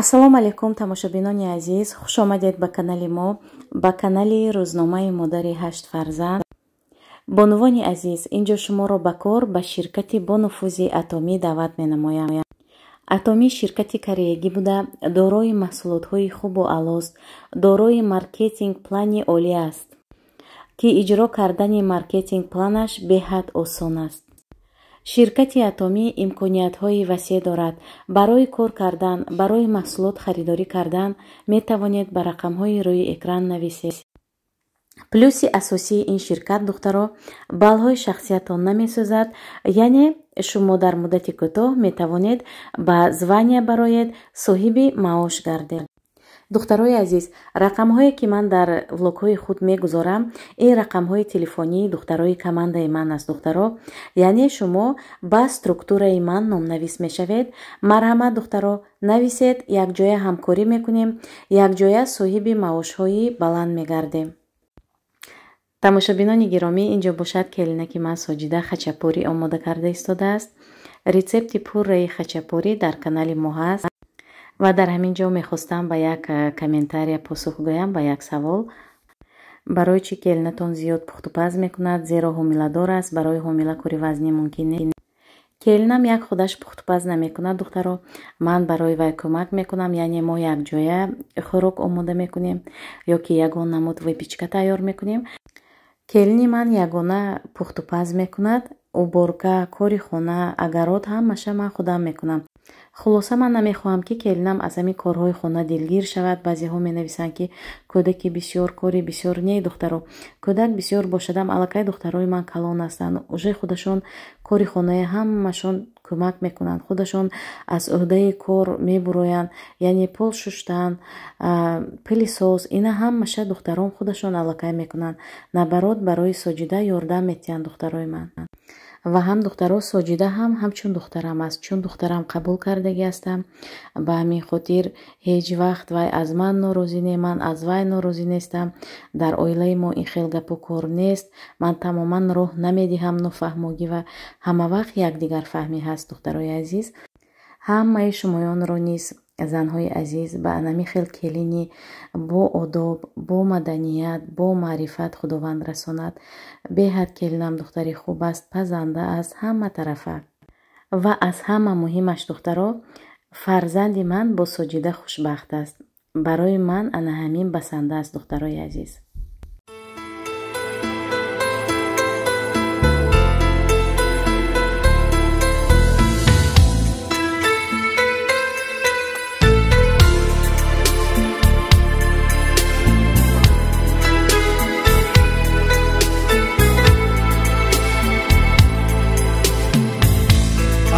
Ассалому алайкум, тамошобинони азиз, хуш омадед ба канали мо, ба канали рӯзномаи модари ҳашт фарзанд. Бонувони азиз, инҷо шуморо ба кор ба ширкати бонуфузи Атомӣ даъват менамоям. Атомӣ ширкати кореягӣ буда, дорои маҳсулотҳои хубу аълост, дорои маркетинг плани олӣ аст, ки иҷро кардани маркетинг планаш беҳад осон аст. Ширкати Атомӣ имкониятҳои васеъ дорад. Барои кор кардан, барои маҳсулот харидорӣ кардан метавонед ба рақамҳои рӯи экран нависед. Плюси асосии ин ширкат, духтаро, баллҳои шахсиятон намесӯзад, яъне шумо дар муддати кӯтоҳ метавонед ба звания бароед, соҳиби маош гардед. Духтарои азиз, рақамҳое ки ман дар влогҳои худ мегузорам, ин рақамҳои телефонии духтарои командаи ман аст, духтаро. Яъне шумо ба структураи ман номнавис мешавед. Марҳамат, духтаро, нависед, якҷоя ҳамкорӣ мекунем, якҷоя соҳиби маошҳои баланд мегардем. Тамошобинони гиромӣ, инҷо бошад келинаки ман Соҷида хачапурӣ омода карда истодааст. Рецепти пурраи хачапурӣ дар канали мо ҳаст. Ва дар ҳамин ҷо мехостам ба як комментария посух гӯям, ба як савол. Барои чӣ келинатон зиёд пухтупаз мекунад, зеро ҳомиладор аст, барои ҳомила кори вазнӣ мумкин нест. Келинам як худаш пухтупаз намекунад, духтаро. Ман барои вай кӯмак мекунам, яъне мо якҷоя хӯрок омода мекунем ё ки ягон намуд выпечка тайёр мекунем. Келини ман ягона пухтупаз мекунад, уборка, кори хона, агарот ҳамаша ман худам мекунам. Хулоса, ман намехоҳам, ки келинам аз ҳамин корҳои хона дилгир шавад. Баъзеҳо менависанд, ки кӯдаки бисёр, кори бисёр. Не, духтаро, кӯдак бисёр бошадам, аллакай духтарои ман калон ҳастанд, уже худашон кори хонаи ҳамашон кӯмак мекунанд, худашон аз ӯҳдаи кор мебуроянд, яъне пол шуштан, пылесос, ина ҳамаша духтарон худашон аллакай мекунанд. Наоборот, барои Соҷида ёрдам метиҳанд духтарои ман. Ва ҳам духтаро, Соҷида ҳам ҳамчун духтарам аст, чун духтарам қабул кардагӣ ҳастам. Ба ҳамин хотир ҳеҷ вақт вай аз ман норозӣ не, ман аз вай норозӣ нестам. Дар оилаи мо ин хел гапу кор нест. Ман тамоман роҳ намедиҳам нофаҳмогӣ ва ҳама вақт якдигарфаҳмӣ ҳаст, духтарои азиз. Ҳамаи шумоёнро низ, занҳои азиз, ба анами хел келини бо одоб, бо маданият, бо маърифат Худованд расонад. Беҳад келинам духтари хуб аст, пазанда аст ҳама тарафа. Ва аз ҳама муҳимаш, духтаро, фарзанди ман бо Соҷида хушбахт аст. Барои ман ана ҳамин басанда аст, духтарои азиз.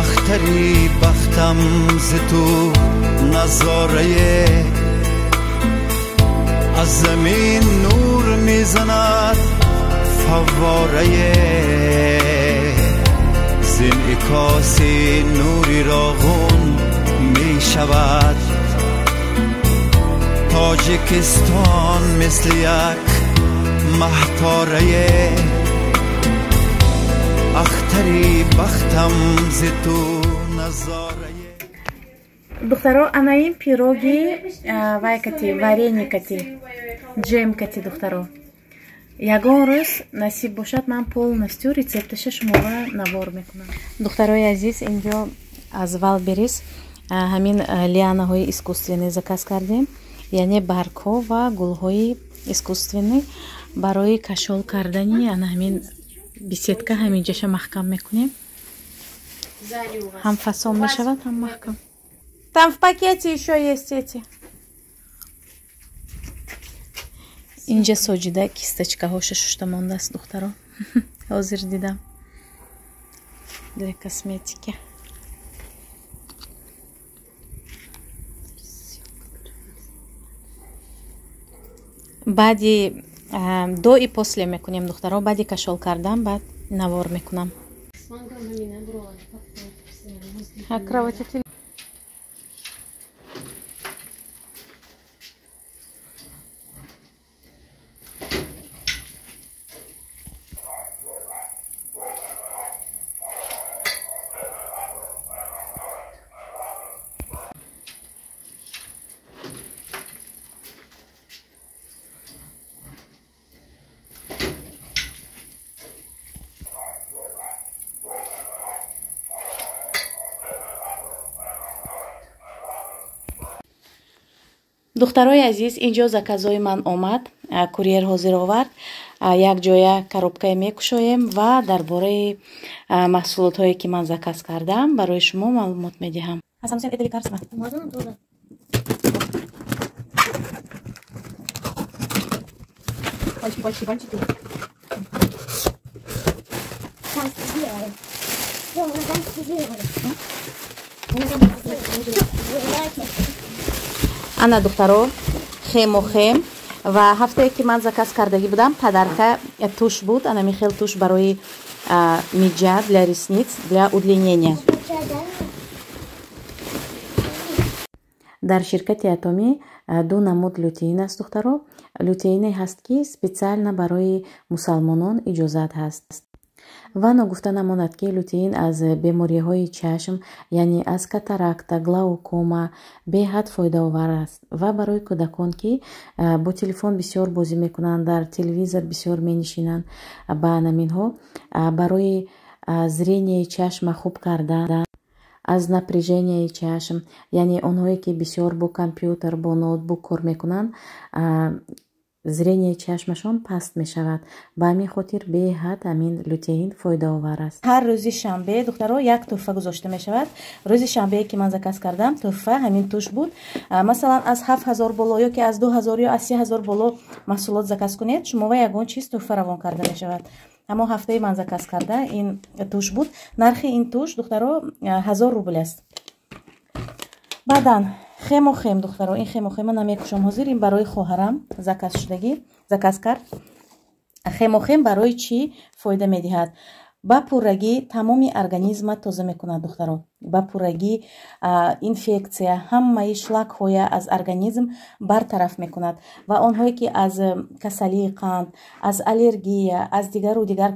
Ахтари бахтам зи ту назорае, аз замин нур мезанад фавворае, зинъикоси нури роғун мешавад. Тоҷикистон мисли як маҳпорае, ахтари бахтам зи ту назорае. Духтаро, ана ин пироги вай кати, варенье кати, джем кати, духтаро. Ягон рӯз насиб бошад, ман полностью рецепташа шуморо навор мекунам. Духтарои азиз, инҷо аз Валберис ҳамин лианаҳои искусственный заказ кардем, яъне баргҳо ва гулҳои искусственный барои кашол кардани ана ҳамин беседка. Ҳаминҷаша маҳкам мекунем, ҳам фасон мешавад, ҳам маҳкам. Там в пакете еще есть эти. Инҷа Соҷида кисточкаҳоша шушта мондааст, духтаро. Ҳозир дидам. Для косметики. Баъди до и после мекунем, духтаро. Баъди кашол кардан, баъд навор мекунам. Духтарои азиз, инҷо заказои ман омад, курьер ҳозир овард. Якҷоя коробкае мекушоем ва дар бораи маҳсулотҳое ки ман заказ кардам барои шумо маълумот медиҳам. Ҳасан Ҳусейн, это лекарство. Можно тоже? Пальчики, пальчики, пальчики. Там сделали. Всё, мы там сделали. Мы там сделали. Ана духтаро, хемохем ва ҳафтае ки ман заказ кардагӣ будам, подарка тушь буд. Ана михел тушь барои миҷа, для ресниц, для удлинения. Дар ширкати Атомӣ ду намуд лютеин аст, духтаро. Лютеине ҳаст, ки специально барои мусалмонон иҷозат ҳаст. Ва ногуфта намонад, ки лютеин аз бемориҳои чашм, яъне аз катаракта, глаукома беҳад фоидаовар аст ва барои кӯдакон, ки бо телефон бисёр бозӣ мекунанд, дар телевизор бисёр менишинанд, ба наминҳо барои зренияи чашма хуб кардан, аз напряженияи чашм, яъне онҳое ки бисёр бо компютер, бо ноутбук кор мекунанд, зренияи чашмашон паст мешавад. Ба ҳамин хотир беҳад ҳамин лютеин фоидаовар аст. Ҳар рӯзи шанбе, духтаро, як тӯҳфа гузошта мешавад. Рӯзи шанбее ки ман заказ кардам, тӯҳфа ҳамин тушь буд. Масалан, аз 7000 боло ё ки аз 2000 ё аз 3000 боло маҳсулот заказ кунед, шумо ва ягон чиз тӯҳфа равон карда мешавад. Ҳамон ҳафтаи ман заказ карда ин тушь буд. Нархи ин тушь, духтаро, 1000 рубл аст. Баъдан хемохем, духтаро, ин хемохема намекушам ҳозир, ин барои хоҳарам заказ шудагӣ, заказ кард. Хемохем барои чӣ фоида медиҳад? Ба пуррагӣ тамоми организма тоза мекунад, духтаро. Ба пуррагӣ инфексия, ҳамаи шлакҳоя аз организм бартараф мекунад ва онҳое ки аз касалии қанд, аз аллергия, аз дигару дигар,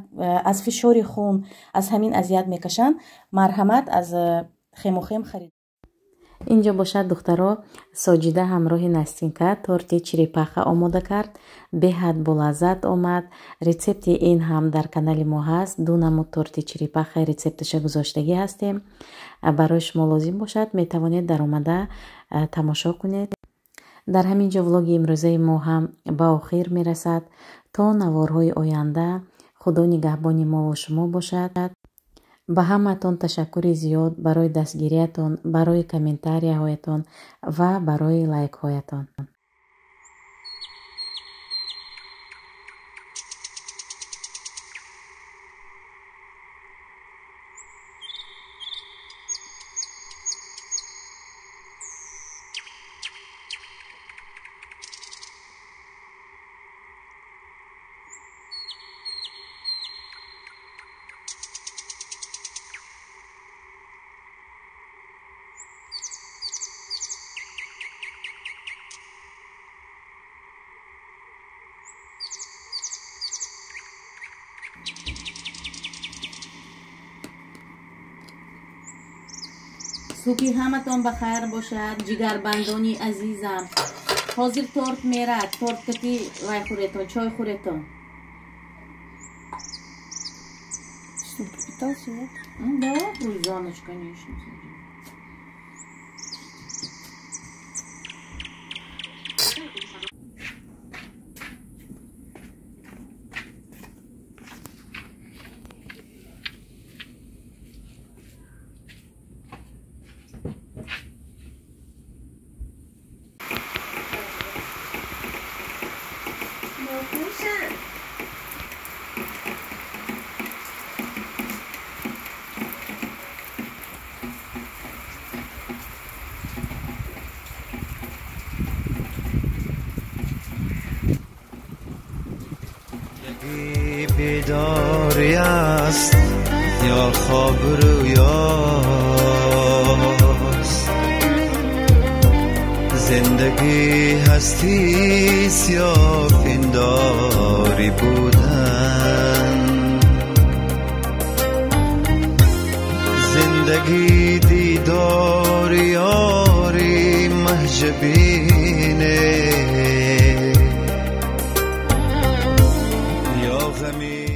аз фишори хун, аз ҳамин азият мекашанд, марҳамат аз хемохем харид. Инҷо бошад, духтаро, Соҷида ҳамроҳи Настинка торти черепаха омода кард. Беҳад болаззат омад. Рецепти ин ҳам дар канали мо ҳаст. Ду намуд торти черепаха рецепташа гузоштагӣ ҳастем. Барои шумо лозим бошад, метавонед даромада тамошо кунед. Дар ҳамин ҷо влоги имрӯзаи мо ҳам ба охир мерасад. То наворҳои оянда Худо нигаҳбони мо ва шумо бошад. Ба ҳамаатон ташаккури зиёд барои дастгириятон, барои комментарияҳоятон ва барои лайкҳоятон. Субҳи ҳаматон ба хайр бошад, ҷигарбандони азизам. Ҳозир торт мерад, торт кати вай хӯретон, чой хӯретон. Что, пропитался, нет? Да, за ночь, конечно. بیداری است یا خواب رویاست، زندگی هستی یا پنداری بودن، زندگی دیدار یاری مهجبینه یا غمی.